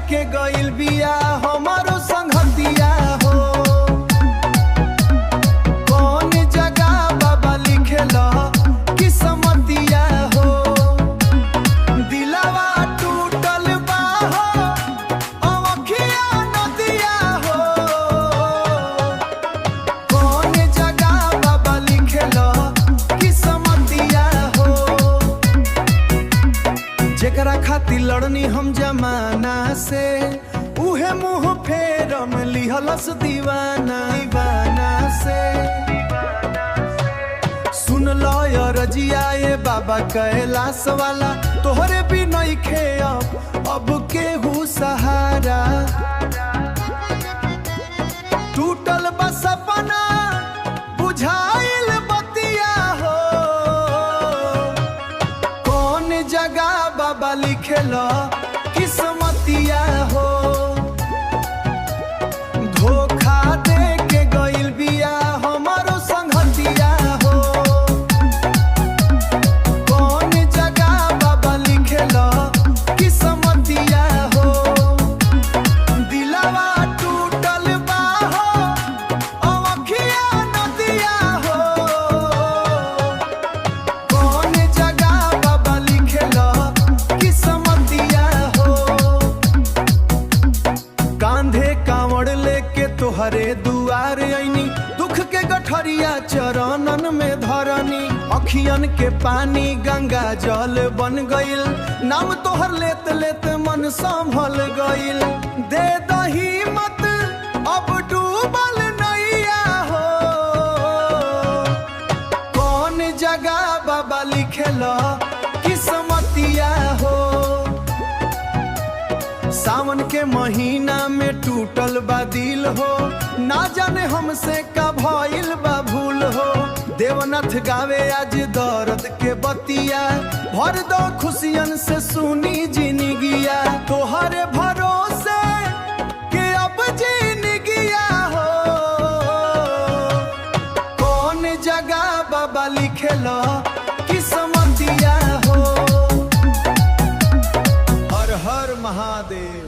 के गइल बिया हमारो संगतिया हो। कौन जगह बाबा लिखेला किस्मतिया हो। दिलवा टूटल बा हो, अखिया नदिया हो। कौन जगह बाबा लिखेला किस्मतिया हो। जेकरा खातिर लड़नी हम जमाना से, उहे मुंह फेरम लिहलस दीवाना दीवाना से। सुन लो रजिया ए बाबा कैलाश वाला, तोहरे भी नइखे अब केहू सहारा। टूटल बा सपना बुझाइल बतिया हो। कौन जगह बाबा लिखेला किस्मतिया हो। धोखा दे के गइल बिया हमारो संगतिया हो। कौन जगह बाबा लिखेला किस्मतिया हो। दिलवा टूटल बा हो, अखिया नदिया हो। कौन जगह बाबा लिखेला किस्मतिया हो। कांधे कांवड़ लेके तोहरे दुआर ऐनी, दुख के गठरिया चरणन में धरनी। अखियन के पानी गंगा जल बन गइल, नाम तोहर लेत लेत मन संभल गइल। दे दही मत अब डूबल नैया हो। कौन जगह बाबा लिखेला किस्मतिया हो। सावन के महीना में टूटल बा दिल हो, ना जाने हमसे का भइल बा भूल हो। देवनाथ गावे आज दर्द के बतिया, भर दो खुशियन से सुनी जिनगिया। तोहरे भरोसे के अब जिनगिया हो। कौन जगह बाबा लिखेला किस्मतिया हो। हर हर महादेव।